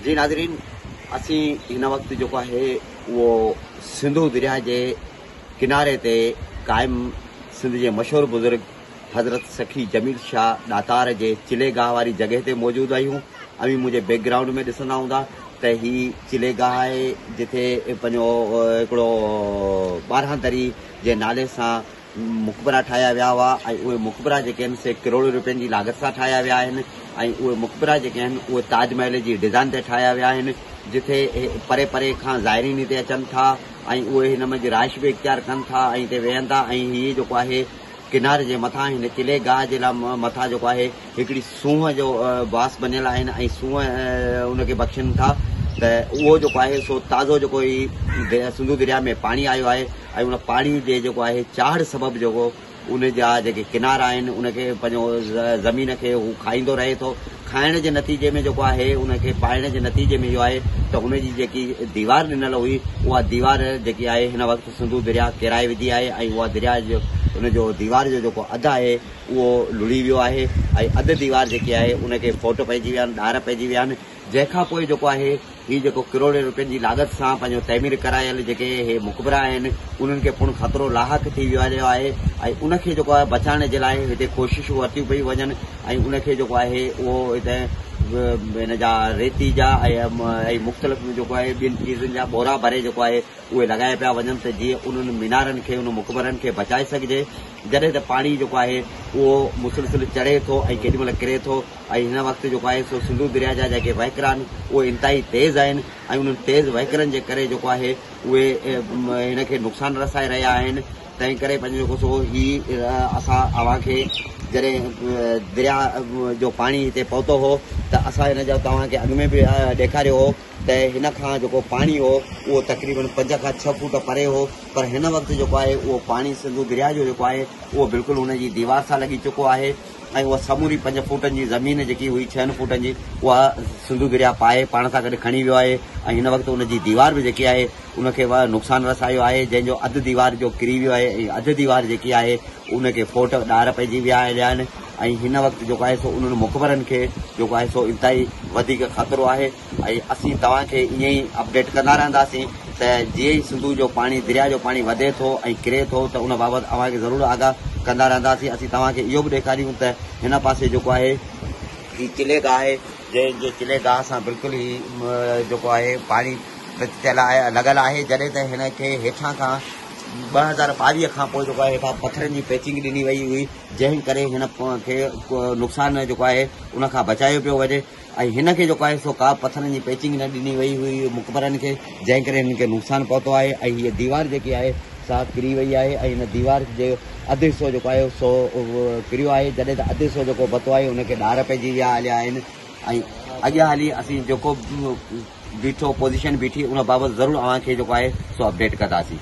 جي ناظرين اسين هن وقت جيڪو آهي اهو سنڌو درياء جي ڪناري تي قائم سنڌ جي مشهور بزرگ حضرت سخي جميل شاهه ڏاتار جي چلي گاهه واري جڳهه تي موجود آهيون. اوهين منهنجي بيڪ گرائونڊ ۾ ڏسندا هوندا ته هي چلي گاهه آهي جتي پنهنجو هڪڙو 12 دري جي نالي سان مقبرا ٺاهيا ويا هئا ۽ اهي مقبرا جيڪي آهن سي ڪروڙين روپين جي لاڳت سان ٺاهيا ويا آهن ۽ اهي مقبرا جيڪي آهن اهي تاج محل جي ڊزائن تي ٺاهيا ويا آهن جتي پري پري کان زائرين هتي اچن ٿا ۽ اهي هن منجهه رهائش به اختيار ڪن ٿا ۽ هتي ويهن ٿا ۽ هي جيڪو آهي ڪناري جي مٿان هن قلعي گاهه جي لاء مٿان جيڪو آهي هڪڙي سونهن جو باس بنيل آهن ۽ سونهن ان کي بخشين ٿا ته اهو جيڪو آهي سو تازو جيڪو هي سنڌو درياء ۾ پاڻي آيو آهي ۽ ان پاڻي جي جيڪو آهي چاڙهه سبب جيڪو ان جا جيڪي ڪنارا آهن ان کي پنهنجو زمين کي هو کائيندو رهي ٿو. کائڻ جي نتيجي ۾ جيڪو آهي ان کي پائڻ جي نتيجي ۾ اهو آهي ته ان جي جيڪي ديوار ڏنل هئي اها ديوار جيڪي آهي هن وقت سنڌو درياء ڪيرائي وڌي آهي ۽ اها درياء جو ان جو ديوار جو جيڪو اڌ آهي اهو لڙهي ويو آهي ۽ اڌ ديوار جيڪي آهي ان کي ڦوٽ پئجي ويا آهن ڏار پئجي ويا آهن. جنهن کان پوء جيڪو آهي هي جيڪو ڪروڙين روپين جي لاڳت سان پنهنجو تعمير ڪرايل جيڪي هي مقبرا آهن انهن کي پڻ خطرو لاحق ٿي ويو هليو آهي ۽ ان کي جيڪو آهي بچائڻ جي لاء هتي ڪوششون ورتيون پيون وڃن ۽ ان کي جيڪو آهي اهو هتي هن جا ريتي جا ۽ مختلف جيڪو آهي ٻين چيزن جا ٻورا ڀري جيڪو آهي اهي لڳايا پيا وڃن ته جيئن انهن مينارن کي انهن مقبرن کي بچائي سگهجي جڏهن ته پاڻي جيڪو آهي اهو مسلسل چڙهي ٿو ۽ ڪيڏي مهل ڪري ٿو ۽ هن وقت جيڪو آهي سو سنڌو درياء جا جيڪي وهڪرا آهن اهي انتهائي تيز آهن ۽ انهن تيز وهڪرن جي ڪري جيڪو آهي اهي هن کي نقصان رسائي رهيا آهن تنهن ڪري پنهنجو جيڪو سو هي اسان اوهان کي جڏهن درياء جو پاڻي هتي پهتو هو ته اسان هن جو توهان کي اڳ ۾ به ڏيکاريو هو ته هن کان جيڪو پاڻي هو اهو تقريبن 5 کان 6 فوٽ پري هو پر هن وقت جيڪو آهي اهو پاڻي سنڌو درياء جو جيڪو آهي اهو بلڪل هن جي ديوار سان لڳي چڪو آهي ۽ اها سموري 5 فوٽن جي زمين جيڪي هئي 6 فوٽن جي اها سنڌو درياء پائي پاڻ سان گڏ کڻي ويو آهي ۽ هن وقت ان جي ديوار به جيڪي آهي ان کي نقصان رسايو آهي جنهن جو اڌ ديوار جو ڪري ويو آهي ۽ اڌ ديوار جيڪي آهي ان کي ڦوٽ ڏار پئجي ويا آهن ۽ هن وقت جيڪو آهي سو انهن مقبرن کي جيڪو آهي سو انتهائي وڌيڪ خطرو آهي ۽ اسين توهان کي ائين ئي اپڊيٽ ڪندا رهنداسين ته جيئن ئي سنڌو جو پاڻي درياء جو پاڻي وڌي ٿو ۽ ڪري ٿو ته ان بابت اوهان کي ضرور آگاهه ڪندا رهنداسين. اسين توهان کي اهو به ڏيکاريون ته هن پاسي جيڪو آهي هي چلي گاهه آهي جنهن جي چلي گاهه سان بلڪل هي جيڪو آهي پاڻي ٿيل آهي لڳل آهي جڏهن ته هن کي هيٺان کان 2022 کان پوء جيڪو آهي هيٺان پٿرن جي پيچنگ ڏني وئي هئي جنهن ڪري هن کي نقصان جيڪو آهي ان کان بچايو پيو وڃي. ۽ هن کي جيڪو آهي سو ڪا پٿرن جي پيچنگ نه ڏني وئي هئي مقبرن کي جنهن ڪري هنن کي نقصان پهتو آهي ۽ هيء ديوار جيڪي آهي سا ڪري وئي آهي ۽ هن ديوار جو اڌ حصو جيڪو آهي سو ڪريو آهي جڏهن ته اڌ حصو جيڪو بتو آهي ان کي ڏار پئجي ويا هليا آهن ۽ اڳيان هلي اسين جيڪو بيٺو پوزيشن بيٺي ان بابت ضرور اوهان کي جيڪو آهي سو اپڊيٽ ڪنداسين.